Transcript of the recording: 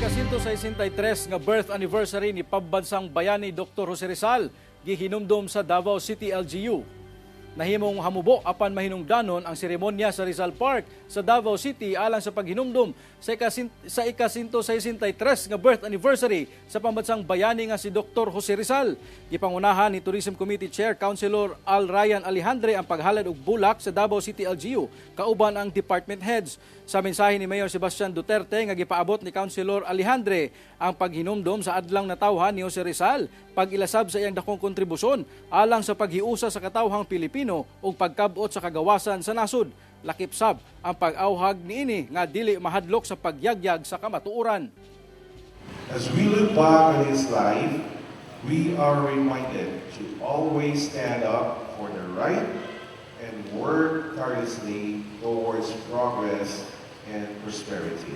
Ika-163 nga birth anniversary ni pambansang bayani Dr. Jose Rizal gihinumdom sa Davao City LGU. Nahimong hamubo apan mahinungdanon ang seremonya sa Rizal Park sa Davao City alang sa paghinumdom sa ika-163 nga birth anniversary sa pambansang bayani nga si Dr. Jose Rizal. Gipangunahan ni Tourism Committee Chair Councilor Al Ryan Alejandre ang paghalad og bulak sa Davao City LGU kauban ang department heads. Sa mensahe ni Mayor Sebastian Duterte nga gipaabot ni Councilor Alejandre ang paghinumdom sa adlang natawhan ni Jose Rizal, pag-ilasab sa iyang dakong kontribusyon alang sa paghiusa sa katawhang Pilipino ug pagkab-ot sa kagawasan sa nasod. Lakip sab ang pag-awhag niini nga dili mahadlok sa pagyagyag sa kamatuoran. As we look back on his life, we are reminded to always stand up for the right and work tirelessly towards progress and prosperity.